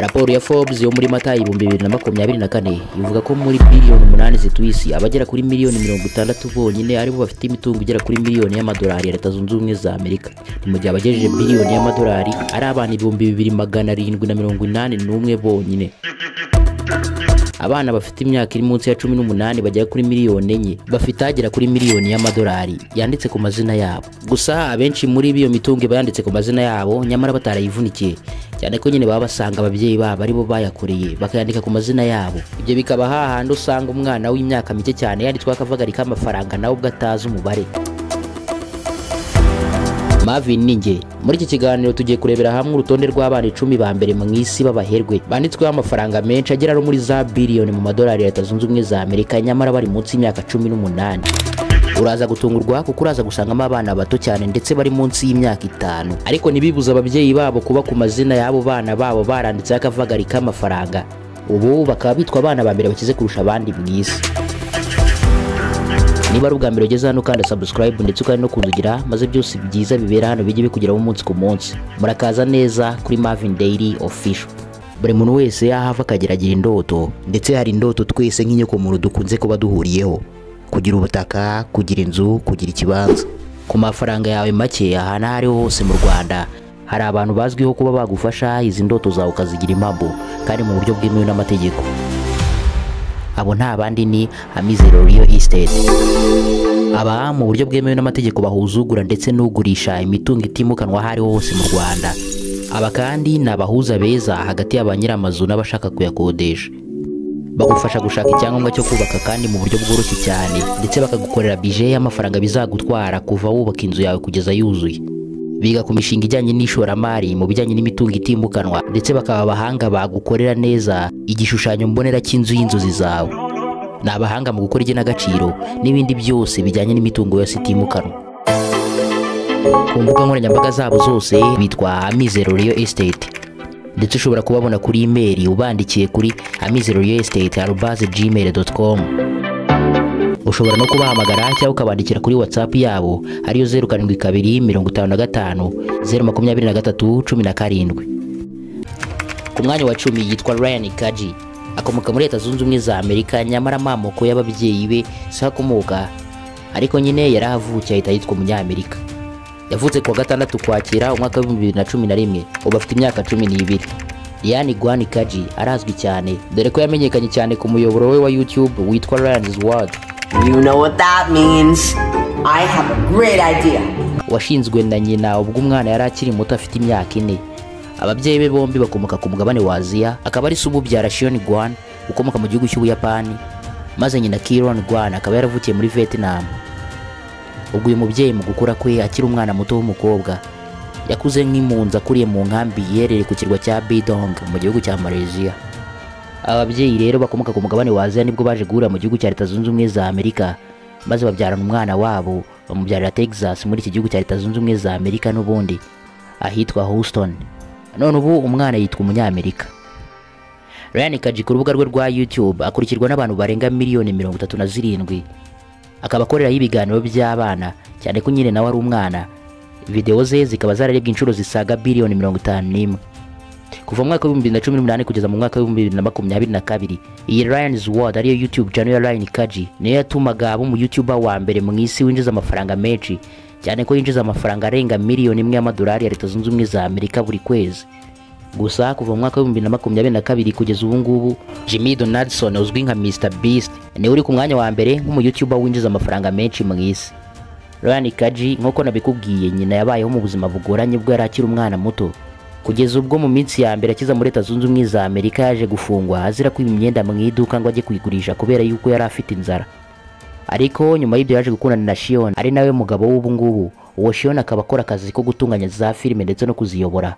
Raporo ya Forbes yo muri Mata 2024 ivuga ko muri biliyoni 8 zituye isi, abagera kuri miliyoni 60 bonyine aribo bafite imitungo igera kuri miliyoni y'amadolari ya Leta Zunze Ubumwe za Amerika. Ni mu gihe abagejeje biliyoni y'amadolari ari abantu 2781 bonyine. Abana bafite imyaka iri munsi ya 18 bagera kuri miliyoni 4 bafite agera kuri miliyoni y'amadolari yanditse ku mazina yabo. Gusa abenshi muri iyo mitungo bayanditse ku mazina yabo nyamara batarayivunikiye, cyane ko nyine baba basanga ababyeyi babo aribo bayakoreye bakayandika ku mazina yabo. Ibyo bikaba hahandi usanga umwana w'imyaka mike cyane yanditswe akavagari k'amafaranga nawe ubwo atazi umubare. Marvin Ninge. Muri iki kiganiro tugiye kurebera hamwe urutonde rw'abana 10 ba mbere mu isi b'abaherwe banditsweho amafaranga menshi agera no muri za biliyoni mu madolari ya Leta Zunze Ubumwe za Amerika, nyamara bari munsi y'imyaka 18. Uraza gutungurwa kuko uraza gusangamo abana bato cyane ndetse bari munsi y'imyaka 5, ariko ntibibuza ababyeyi babo kuba ku mazina y'abo bana babo baranditseho akavagari k'amafaranga. Ubu bakaba bitwa abana ba mbere bakize kurusha abandi mu isi. Niba ari ubwa mbere ugeze hano, ukanda subscribe ndetse ukandi no kunzugira, maze byose byiza bibera hano bijye bikugeraho umunsi ku munsi. Murakaza neza kuri Marvin Daily Official. Buri muntu wese yahava akageragira indoto, ndetse hari indoto twese nk'inyokomuntu dukunze kuba duhuriyeho: kugira ubutaka, kugira inzu, kugira ikibanza. Ku mafaranga yawe make, ahantu aho ariho hose mu Rwanda hari abantu bazwiho kuba bagufasha izi ndoto zawe ukazigira impamo, kandi mu buryo bwemewe n'amategeko. Abo nta bandi ni Amizero Real Estate. Aba mu buryo bwemewe n'amategeko bahuza ugura ndetse n'ugurisha imitungo itimukanwa aho ariho hose mu Rwanda. Aba kandi ni abahuza beza hagati y'aba nyiramazu n'abashaka kuyakodesha. Bagufasha gushaka icyangombwa cyo kubaka kandi mu buryo bworoshye cyane, ndetse bakagukorera bije y'amafaranga bizagutwara kuva wubaka inzu yawe kugeza yuzuye. Biga ku mishinga ijyanye n'ishoramari mu bijyanye n'imitungo itimukanwa, ndetse bakaba abahanga bagukorera neza igishushanyo mbonera cy'inzu y'inzozi zawe. Ni abahanga mu gukora igenagaciro n'ibindi byose bijyanye n'imitungo yose itimukanwa. Ku mbuga nkoranyambaga zabo zose bitwa Amizero Real Estate, ndetse ushobora kubabona kuri email ubandikiye kuri amizerorealestate@gmail.com. Ushobora no kubahamagara cyangwa ukabandikira kuri WhatsApp yabo ariyo 072 55 023 17. Ku mwanya wa 10 yitwa Ryan Kaji, akomoka muri Leta Zunze Ubumwe za Amerika, nyamara amamoko y'ababyeyi be si akomoka, ariko nyine yarahavukiye ahita yitwa umunyamerika. Yavutse kuwa 6 Ukwakira umwaka wa 2011, ubu afite imyaka 12. Ryan Gwan Kaji arazwi cyane dore ko yamenyekanye cyane ku muyoboro we wa YouTube witwa Ryan's World. You know what that means. I have a great idea. Washinzwe na nyina ubwo umwana yari akiri muto afite imyaka 4. Ababyeyi be bombi bakomoka ku mugabane wa Aziya, akaba ari se ububyara Shion Gwan ukomoka mu gihugu cy'Ubuyapani, maze nyina Kiron Gwan akaba yaravukiye muri Vietnam. Ubwo uyu mubyeyi mu gukura kwe akiri umwana muto w'umukobwa, yakuze nk'impunzi akuriye mu nkambi iherereye ku kirwa cya Bidong mu gihugu cya Malaysia. Ababyeyi rero bakomoka ku mugabane wa Aziya nibwo baje guhura mu gihugu cya Leta Zunze Ubumwe za Amerika, maze babyarana umwana wabo bamubyarira Texas muri iki gihugu cya Leta Zunze Ubumwe za Amerika n'ubundi ahitwa Houston. None ubu umwana yitwa umunyamerika. Ryan Kaji ku rubuga rwe rwa YouTube akurikirwa n'abantu barenga miliyoni 37, akaba akoreraho ibiganiro by'abana cyane ko nyine nawe ari umwana. Video ze zikaba zararebwe inshuro zisaga biliyoni 51. Kuva mu mwaka wa 2018 kugeza mu mwaka wa 2022, iyi Ryan's World ariyo YouTube channel ya Ryan Kaji niyo yatumaga aba umu YouTuber wa mbere mu isi winjiza amafaranga menshi, cyane ko yinjiza amafaranga arenga miliyoni 1 y'amadolari ya Leta Zunze Ubumwe za Amerika buri kwezi. Gusa kuva mu mwaka wa 2022 kugeza ubu ngubu, Jimmy Donaldson uzwi nka Mr Beast niwe uri ku mwanya wa mbere nk'umu YouTuber winjiza amafaranga menshi mu isi. Ryan Kaji nk'uko nabikubwiye, nyina yabayeho mu buzima bugoranye ubwo yari akiri umwana muto, kugeza ubwo mu minsi ya mbere akiza muri Leta Zunze Ubumwe za Amerika yaje gufungwa azira kwiba imyenda mu iduka ngo ajye kuyigurisha kubera yuko yari afite inzara. Ariko nyuma y'ibyo yaje gukundana na Shion ari nawe mugabo w'ubu ngubu. Uwo Shion akaba akora akazi ko gutunganya za filime ndetse no kuziyobora,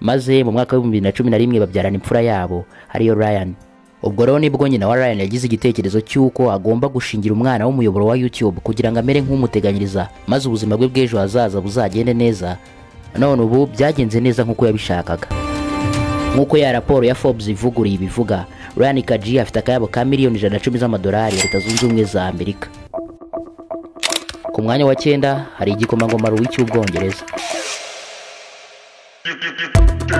maze mu mwaka wa 2011 babyarana imfura yabo ariyo Ryan. Ubwo rero nibwo nyina wa Ryan yagize igitekerezo cy'uko agomba gushingira umwana w'umuyoboro wa YouTube kugira ngo amere nk'umuteganyiriza, maze ubuzima bwe bw'ejo hazaza buzagende neza. None ubu byagenze neza nk'uko yabishakaga. Nk'uko ya raporo ya Forbes ivuguriye ibivuga, Ryan Kaji afite akayabo ka miliyoni 110 z'amadolari ya Leta Zunze Ubumwe za Amerika. Ku mwanya wa 9 hari igikomangoma Louis cy'Ubwongereza.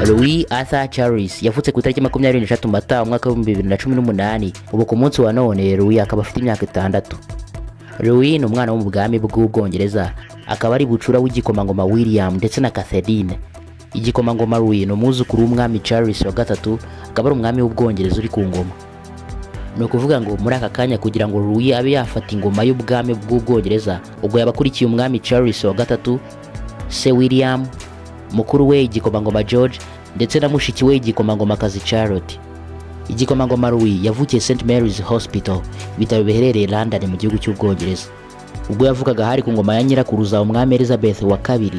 Louis Arthur Charles yavutse ku itariki 23 Mata umwaka wa 2018. Ubu ku munsi wa none Louis akaba afite imyaka 6. Louis ni umwana wo mu bwami bw'Ubwongereza, akaba ari bucura w'igikomangoma William ndetse na Catherine. Igikomangoma Louis ni umwuzukuru w'umwami Charles wa gatatu, akaba ari umwami w'Ubwongereza uri ku ngoma. Ni ukuvuga ngo muri aka kanya kugira ngo Louis abe yafata ingoma y'ubwami bw'Ubwongereza, ubwo yaba akurikiye umwami Charles wa gatatu, se William, mukuru we igikomangoma George ndetse na mushiki we igikomangomakazi Charlotte. Igikomangoma Louis yavukiye St Mary's Hospital, ibitaro biherereye London mu gihugu cy'Ubwongereza. Ubwo yavukaga hari ku ngoma ya nyirakuruza umwami Elizabeth wa kabiri.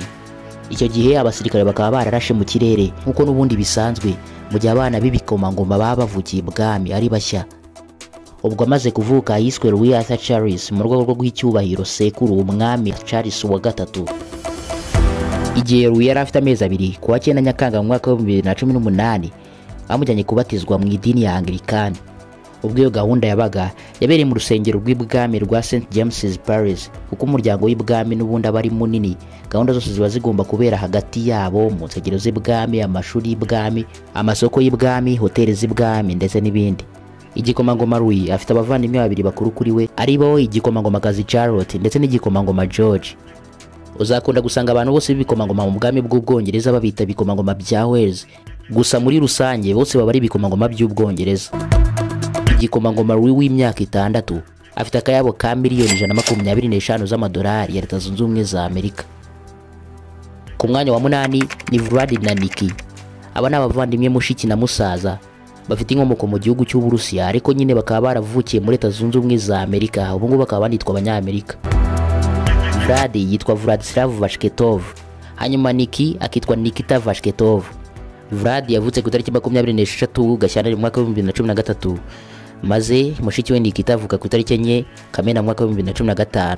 Icyo gihe abasirikare bakaba bararashe mu kirere nk'uko n'ubundi bisanzwe mu gihe abana b'ibikomangoma baba bavukiye ibwami ari bashya. Ubwo amaze kuvuka yiswe Louis Arthur Charles mu rwego rwo guha icyubahiro sekuru umwami Charles wa gatatu. Igihe Louis yari afite amezi 2 ku wa 9 Nyakanga mu mwaka wa 2018 bamujyanye kubatizwa mu idini ya Anglikani. Ubwo iyo gahunda yabaga yabereye mu rusengero rw'ibwami rwa St James's Palace, kuko umuryango w'ibwami n'ubundi aba ari munini, gahunda zose ziba zigomba kubera hagati yabo mu nsengero z'ibwami, amashuri y'ibwami, amasoko y'ibwami, hoteli z'ibwami ndetse n'ibindi. Igikomangoma Louis afite abavandimwe babiri bakuru kuri we, ari bo igikomangomakazi Charlotte ndetse n'igikomangoma George. Uzakunda gusanga abantu bose b'ibikomangoma mu bwami bw'Ubwongereza babita ibikomangoma bya Wales, gusa muri rusange bose baba ari ibikomangoma by'Ubwongereza. Igikomangoma Louis w'imyaka 6 afite akayabo ka miliyoni 125 z'amadolari ya Leta Zunze Ubumwe za Amerika. Ku mwanya wa 8 ni Vlad na Niki. Aba ni abavandimwe mushiki na musaza bafite inkomoko mu gihugu cy'Uburusiya, ariko nyine bakaba baravukiye muri Leta Zunze Ubumwe za Amerika, ubu ngubu bakaba banitwa Abanyamerika. Vlad yitwa Vladislav Vashketov, hanyuma Niki akitwa Nikita Vashketov. Vlad yavutse ku itariki 26 Gashyantare mu mwaka wa 2013, maze mushiki we Nikita avuka ku itariki 4 Kamena mu mwaka wa 2015.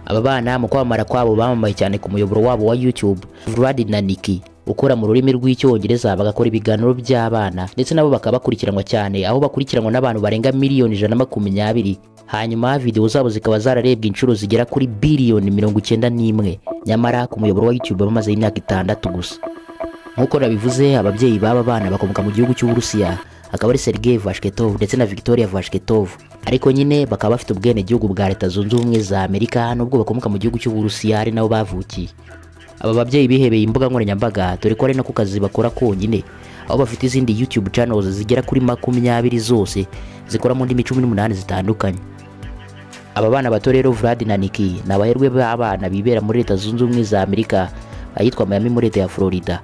Aba bana mu kwamamara kwabo bamamaye cyane ku muyoboro wabo wa YouTube, Vlad na Niki ukora mu rurimi rw'Icyongereza, bagakora ibiganiro by'abana ndetse nabo bakaba bakurikiranwa cyane, aho bakurikiranwa n'abantu barenga miliyoni 120. Hanyuma video zabo zikaba zararebwe inshuro zigera kuri biliyoni 91, nyamara ku muyoboro wa YouTube bamaze imyaka 6 gusa. Nkuko nabivuze, ababyeyi b'aba bana bakomoka mu gihugu cy'Uburusiya, akaba ari Sergei Vashketov ndetse na Victoria Vashketov, ariko nyine bakaba bafite ubwenegihugu bwa Leta Zunze Ubumwe za Amerika nubwo bakomoka mu gihugu cy'Uburusiya ari nabo bavukiye. Aba babyeyi bihebeye imbuga nkoranyambaga, dore ko ari nako kazi bakora konyine, aho bafite izindi YouTube channels zigera kuri 20 zose zikora mu ndimi 18 zitandukanye. Aba bana bato rero Vlad na Niki ni abaherwe b'abana bibera muri Leta Zunze Ubumwe za Amerika ahitwa Miami muri Leta ya Florida.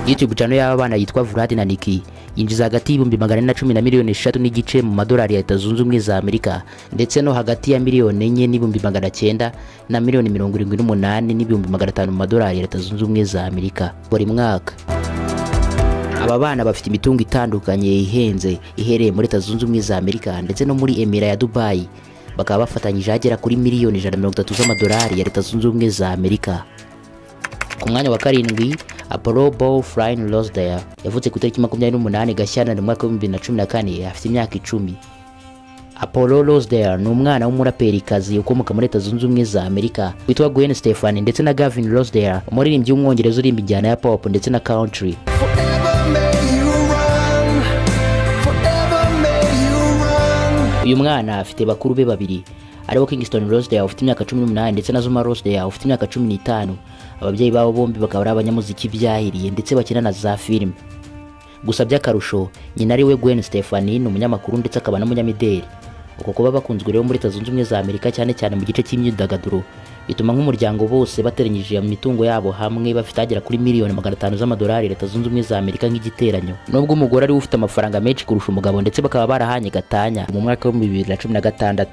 YouTube channel y'aba bana yitwa Vlad na Niki yinjiza hagati y'ibihumbi 410 na miliyoni 3.5 mu madolari ya Leta Zunze Ubumwe za Amerika, ndetse no hagati ya miliyoni 4.9 na miliyoni 78.500 mu madolari ya Leta Zunze Ubumwe za Amerika buri mwaka. Aba bana bafite imitungo itandukanye ihenze ihereye muri Leta Zunze Ubumwe za Amerika ndetse no muri Emira ya Dubai, bakaba bafatanyije agera kuri miliyoni 130 z'amadolari ya Leta Zunze Ubumwe za Amerika. Ku mwanya wa 7 Apollo Beau Flynn Rosedale yavutse ku itariki 28 Gashyantare mu mwaka wa 2014, afite imyaka 10. Apollo Rosedale ni umwana w'umuraperikazi ukomoka muri Leta Zunze Ubumwe za Amerika witwa Gwen Stefani ndetse na Gavin Rosedale, umuririmbyi w'umwongereza uririmba injyana ya pop ndetse na country. Uyu mwana afite bakuru be babiri aribo Kingston Rosedale ufite imyaka 18 ndetse na Zuma Rosedale ufite imyaka 15. Ababyeyi babo bombi bakaba ari abanyamuziki byahiriye ndetse bakina na za filime. Gusa by'akarusho nyina ari we Gwen Stefani ni umunyamakuru ndetse akaba n'umunyamideli. Uko kuba bakunzwe rero muri Leta Zunze Ubumwe za Amerika cyane cyane mu gice cy'imyidagaduro bituma nk'umuryango bose bateranyije imitungo yabo hamwe bafite agera kuri miliyoni 500 z'amadolari Leta Zunze Ubumwe za Amerika nk'igiteranyo. Nubwo umugore ari we ufite amafaranga menshi kurusha umugabo ndetse bakaba barahanye gatanya mu mwaka wa 2016.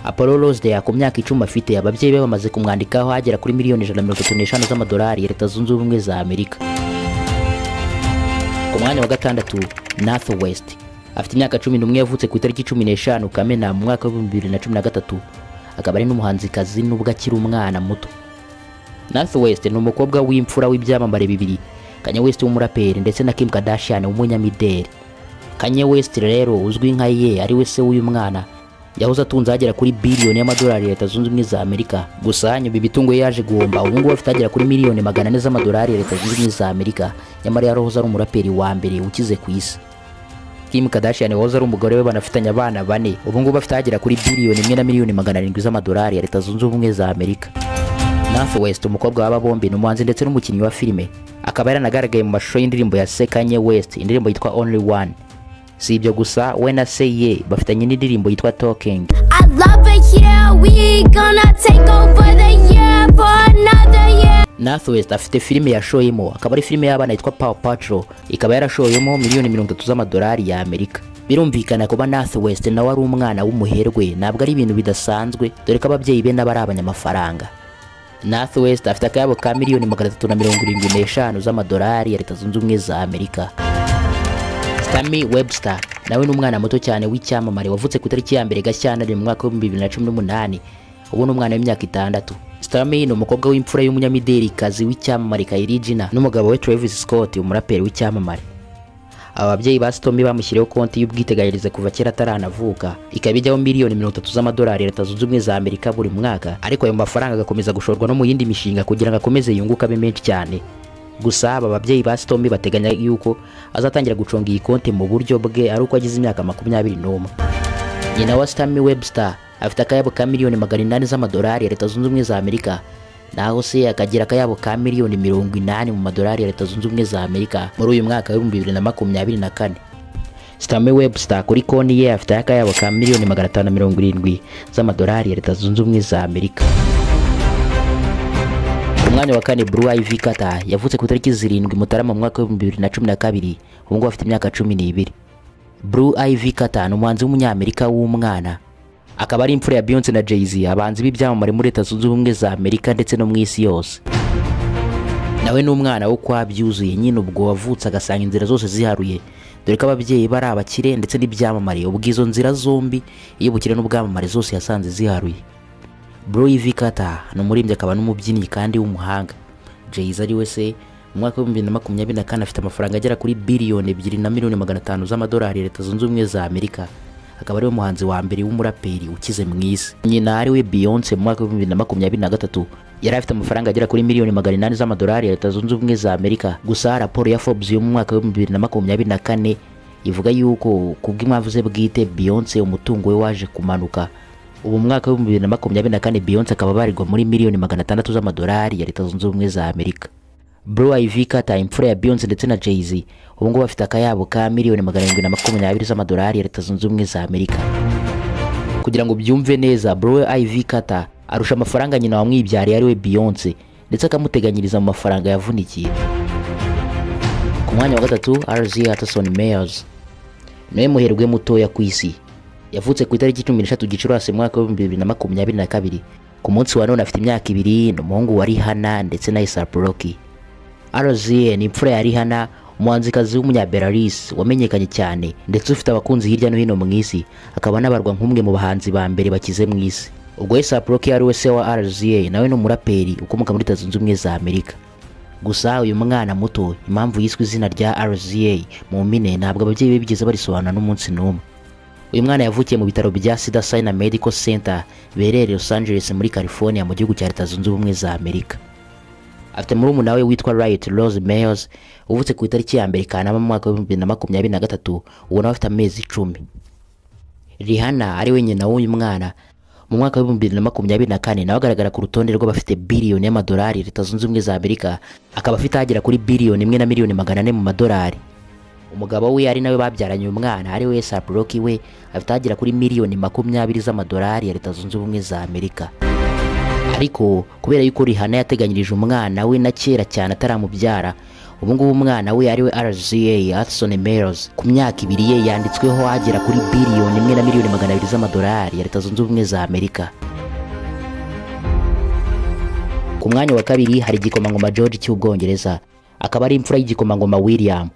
Apollo Rosedale ku myaka 10 afite, ababyeyi be bamaze kumwandikaho agera kuri miliyoni 135 z'amadolari ya Leta Zunze Ubumwe za Amerika. Ku mwanya wa 6 North West afite imyaka 11, yavutse ku itariki 15 Kamena mu mwaka wa 2013, akaba ari n'umuhanzikazi nubwo akiri umwana muto. North West ni umukobwa w'imfura w'ibyamamare bibiri, Kanye West w'umuraperi ndetse na Kim Kardashian w'umunyamideli. Kanye West rero uzwi nka Ye ari we se w'uyu mwana, Yahoze atunze agera kuri biliyoni y'amadolari ya Leta Zunze Ubumwe za Amerika. Gusa nyuma imitungo ye yaje guhomba, ubu ngubu afite agera kuri miliyoni 400 z'amadolari ya Leta Zunze Ubumwe za Amerika. Nyamara yarahoze ari umuraperi wa mbere ukize ku isi. Kim Kardashian wahoze ari umugore we banafitanye abana 4, ubu ngubu afite agera kuri biliyoni 1 na miliyoni 700 z'amadolari ya Leta Zunze Ubumwe za Amerika. North West, umukobwa w'aba bombi, ni umuhanzi ndetse n'umukinnyi wa filime, akaba yaranagaragaye mu mashusho y'indirimbo ya Kanye West, indirimbo yitwa Only One. Si ibyo gusa, we na Ye bafitanye n'indirimbo yitwa Talking. I love it here, we gonna take over the year for another year. North West afite filime yashoyemo, akaba ari filime y'abana yitwa Paw Patrol, ikaba yarashoyemo miliyoni 30 z'amadolari ya Amerika. Birumvikana kuba North West nawe ari umwana w'umuherwe ntabwo ari ibintu bidasanzwe, dore ko ababyeyi be nabo ari abanyamafaranga. North West afite akayabo ka miliyoni 375 z'amadolari ya Leta Zunze Ubumwe za Amerika. Stormi Webster nawe ni umwana muto cyane w'icyamamare wavutse ku itariki ya 1 Gashyantare mu mwaka wa 2018, ubu ni umwana w'imyaka 6. Stormi ni umukobwa w'imfura y'umunyamidelikazi w'icyamamare Kylie Jenner n'umugabo we Travis Scott, umuraperi w'icyamamare. Aba babyeyi ba Stormi bamushyiriyeho konti y'ubwiteganyirize kuva kera ataranavuka, ikaba ijyaho miliyoni 30 z'amadolari ya Leta Zunze Ubumwe za Amerika buri mwaka, ariko ayo mafaranga agakomeza gushorwa no mu yindi mishinga kugira ngo akomeze yunguke abe menshi cyane. Gusa aba babyeyi ba Stormi bateganya yuko azatangira gucunga iyi konti mu buryo bwe ari uko agize imyaka 21. Nyina wa Stormi Webster afite akayabo ka miliyoni 800 z'amadolari ya Leta Zunze Ubumwe za Amerika, naho se akagira akayabo ka miliyoni 80 mu madolari ya Leta Zunze Ubumwe za Amerika muri uyu mwaka wa 2024. Stormi Webster kuri konti ye afite akayabo ka miliyoni 570 z'amadolari ya Leta Zunze Ubumwe za Amerika. Umwanya wa kane, Blue Ivy Carter yavutse ku itariki 7 Mutarama mu mwaka wa 2012, ubu ngubu afite imyaka 12. Blue Ivy Carter ni umuhanzi w'umunyamerika w'umwana, akaba ari imfura ya Beyonce na Jay-Z, abahanzi b'ibyamamare muri Leta Zunze Ubumwe za Amerika ndetse no mu isi yose. Nawe ni umwana wo kwa byuzuye nyine, ubwo wavutse agasanga inzira zose ziharuye, dore ko ababyeyi bari abakire ndetse n'ibyamamare, ubwo izo nzira zombi iyo ubukire n'ubwamamare zose yasanze ziharuye. Blue Ivy Carter ni umuririmbyi akaba n'umubyinnyi kandi w'umuhanga. Jay-Z ari we se mu mwaka wa 2024 afite amafaranga agera kuri biliyoni 2 na miliyoni 500 z'amadolari ya Leta Zunze Ubumwe za Amerika, akaba ariwe muhanzi wa mbere w'umuraperi ukize mu isi. Nyina ari we Beyonce mu mwaka wa 2023 yari afite amafaranga agera kuri miliyoni 800 z'amadolari ya Leta Zunze Ubumwe za Amerika. Gusa raporo ya Forbes yo mu mwaka wa 2024 ivuga yuko kubw'impamvu ze bwite Beyonce umutungo we waje kumanuka. Ubu mu mwaka wa 2024 Beyonce akaba abarirwa muri miliyoni 600 z'amadolari ya Leta Zunze Ubumwe za Amerika. Blue Ivy Carter, imfura ya Beyonce ndetse na Jay-Z, ubu ngubu afite akayabo ka miliyoni 720 z'amadolari ya Leta Zunze Ubumwe za Amerika. Kugira ngo byumve neza, Blue Ivy Carter arusha amafaranga nyina wamwibyariye ari we Beyonce, ndetse akamuteganyiriza mu mafaranga yavunikiye. Ku mwanya wa gatatu, RZA Aterson Meyers niwe muherwe mutoya ku isi. Yavutse ku itariki 13 Gicurasi mu mwaka wa 2022. Ku munsi wa none afite imyaka 2, ni umuhungu wa Rihanna ndetse na A$AP Rocky. RZA ni imfura ya Rihanna, umuhanzikazi w'umunya-Belarus wamenyekanye cyane ndetse ufite abakunzi hirya no hino mu isi, akaba anabarwa nk'umwe mu bahanzi ba mbere bakize mu isi. Ubwo A$AP Rocky ari we se wa RZA, nawe ni umuraperi ukomoka muri Leta Zunze Ubumwe za Amerika. Gusa uyu mwana muto impamvu yiswe izina rya RZA mu mpine ntabwo ababyeyi be bigeze barisobanura n'umunsi n'umwe. Uyu mwana yavukiye mu bitaro bya Cedars-Sinai Medical Center biherereye Los Angeles muri California mu gihugu cya Leta Zunze Ubumwe za Amerika. Afite murumuna we witwa Riot Rose Meyers uvutse ku itariki ya 1 Kanama mu mwaka wa 2023, uwo nawe afite amezi 10. Rihanna ari we nyina w'uyu mwana mu mwaka wa 2024 nawe agaragara ku rutonde rw'abafite biliyoni y'amadolari Leta Zunze Ubumwe za Amerika, akaba afite agera kuri biliyoni 1 na miliyoni 400 mu madolari. Umugabo we ari nawe babyaranye uyu mwana ari we A$AP Rocky we afite agera kuri miliyoni 20 z'amadolari ya Leta Zunze Ubumwe za Amerika. Ariko kubera yuko Rihanna yateganyirije umwana we na kera cyane ataramubyara, ubu ngubu umwana we ari we RZA Aterson Meyers ku myaka 2 ye yanditsweho agera kuri biliyoni 1 na miliyoni 200 z'amadolari ya Leta Zunze Ubumwe za Amerika. Ku mwanya wa kabiri hari igikomangoma George cy'Ubwongereza, akaba ari imfura y'igikomangoma William.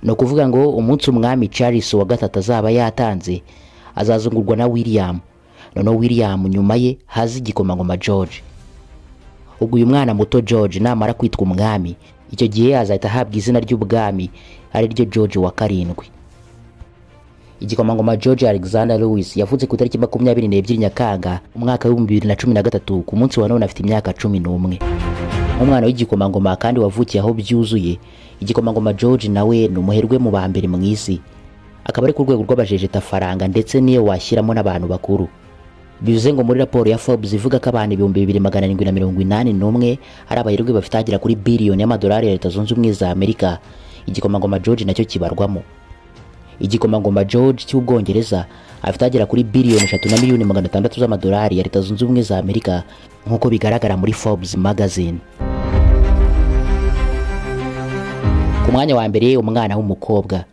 Ni ukuvuga ngo umunsi umwami Charles wa gatatu azaba yatanze azazungurwa na William, noneho William nyuma ye haza igikomangoma George. Ubwo uyu mwana muto George namara kwitwa umwami, icyo gihe azahita ahabwa izina ry'ubwami ari ryo George wa 7. Igikomangoma George Alexander Louis yavutse ku itariki 22 Nyakanga umwaka w'ibihumbi 2013, ku munsi wa none afite imyaka 11. Umwana w'igikomangoma kandi wavukiye aho byuzuye, igikomangoma George nawe ni umuherwe mu ba mbere mu isi, akaba ari ku rwego rw'abajejetafaranga ndetse niyo washyiramo n'abantu bakuru. Bivuze ngo muri raporo ya Forbes ivuga ko abantu 2781 ari abaherwe bafite agera kuri biliyoni y'amadolari ya Leta Zunze Ubumwe za Amerika, igikomangoma George nacyo kibarwamo. Igikomangoma George cy'Ubwongereza afite agera kuri biliyoni 3,600,000 z'amadolari ya Leta Zunze Ubumwe za Amerika nk'uko bigaragara muri Forbes magazine. Ku mwanya wa mbere, umwana w'umukobwa,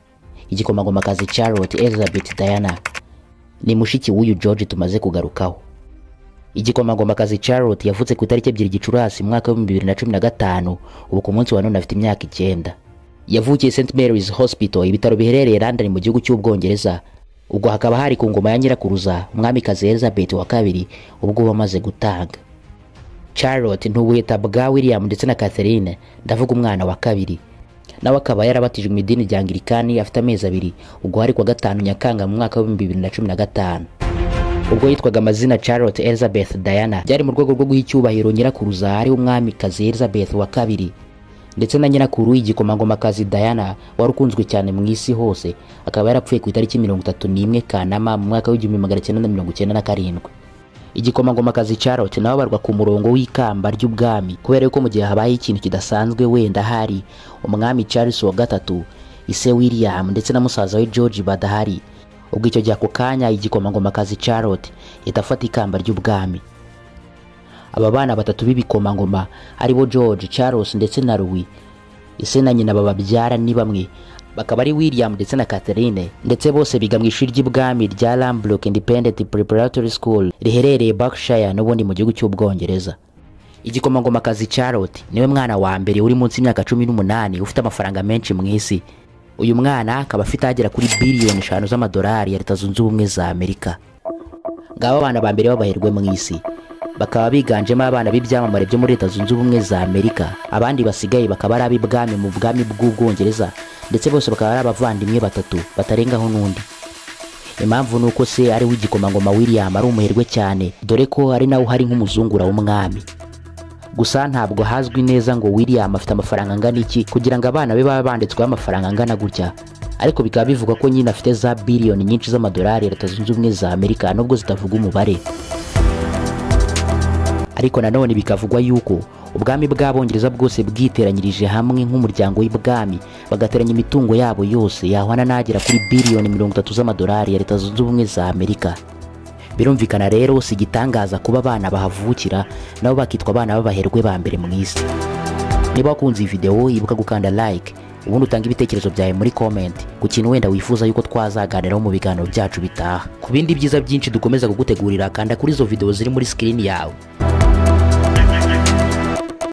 igikomangomakazi Charlotte Elizabeth Diana, ni mushiki w'uyu George tumaze kugarukaho. Igikomangomakazi Charlotte yavutse ku itariki 2 Gicurasi mu mwaka w'ibihumbi 2015, ubu ku munsi wa none afite imyaka 9. Yavukiye St Mary's Hospital, ibitaro biherereye London mu gihugu cy'Ubwongereza. Ubwo hakaba hari ku ngoma ya nyirakuruza umwamikazi Elizabeth wa kabiri ubwo bamaze gutanga. Charlotte ntubuheta bwa William ndetse na Catherine, ndavuga umwana wa kabiri. Nawe akaba yarabatijwe mu idini rya Anglikani afite amezi 2, ubwo hari kuwa 5 Nyakanga mu mwaka w'ibihumbi 2015. Ubwo yitwaga amazina Charlotte Elizabeth Diana, byari mu rwego rwo guha icyubahiro nyirakuruza ari umwamikazi Elizabeth wa kabiri ndetse na nyirakuru igikomangomakazi Diana wari ukunzwe cyane mu isi hose, akaba yarapfuye ku itariki 31 Kanama mu mwaka w'igihumbi 1997. Igikomangomakazi Charlotte nawe abarwa ku murongo w'ikamba ry'ubwami kubera yuko mu gihe habaye ikintu kidasanzwe wenda hari umwami Charles wa gatatu, ise William ndetse na musaza we George badahari, ubwo icyo gihe ako kanya igikomangomakazi Charlotte itafata ikamba ry'ubwami. Aba bana batatu b'ibikomangoma aribo George, Charles ndetse na Louis, ise na nyina bababyara ni bamwe, bakaba ari William ndetse na Catherine, ndetse bose biga mu ishuri ry'ibwami rya Lambrook Independent Preparatory School riherereye Berkshire n'ubundi mu gihugu cy'Ubwongereza. Igikomangomakazi Charlotte niwe mwana wa mbere uri munsi y'imyaka 18 ufite amafaranga menshi mu isi. Uyu mwana akaba afite agera kuri biliyoni 5 z'amadolari ya Leta Zunze Ubumwe za Amerika. Ngabo abana ba mbere b'abaherwe mu isi bakaba biganjemo abana b'ibyamamare byo muri Leta Zunze Ubumwe za Amerika, abandi basigaye bakaba ari ab'ibwami mu bwami bw'Ubwongereza, ndetse bose bakaba ari abavandimwe batatu batarengaho n'undi. Impamvu nuko se ari w'igikomangoma William ari umuherwe cyane, dore ko ari nawe uhari nk'umuzungura w'umwami. Gusa ntabwo hazwi neza ngo William afite amafaranga angana iki kugira ngo abana be babe banditsweho amafaranga angana gutya, ariko bikaba bivugwa ko nyine afite za biliyoni nyinshi z'amadolari ya Leta Zunze Ubumwe za Amerika nubwo zitavuga umubare. Ariko nanone bikavugwa yuko ubwami bw'Abongereza bwose bwiteranyirije hamwe nk'umuryango w'ibwami bagateranya imitungo yabo yose yahwana n'agera kuri biliyoni 30 z'amadolari ya Leta Zunze Ubumwe za Amerika. Birumvikana rero si igitangaza kuba abana bahavukira nabo bakitwa abana b'abaherwe ba mbere mu isi. Niba wakunze iyi video ibuka gukanda like, ubundi utanga ibitekerezo byawe muri comment ku kintu wenda wifuza yuko twazaganiraho mu biganiro byacu bitaha. Ku bindi byiza byinshi dukomeza kugutegurira, kanda kuri izo video ziri muri screen yawe.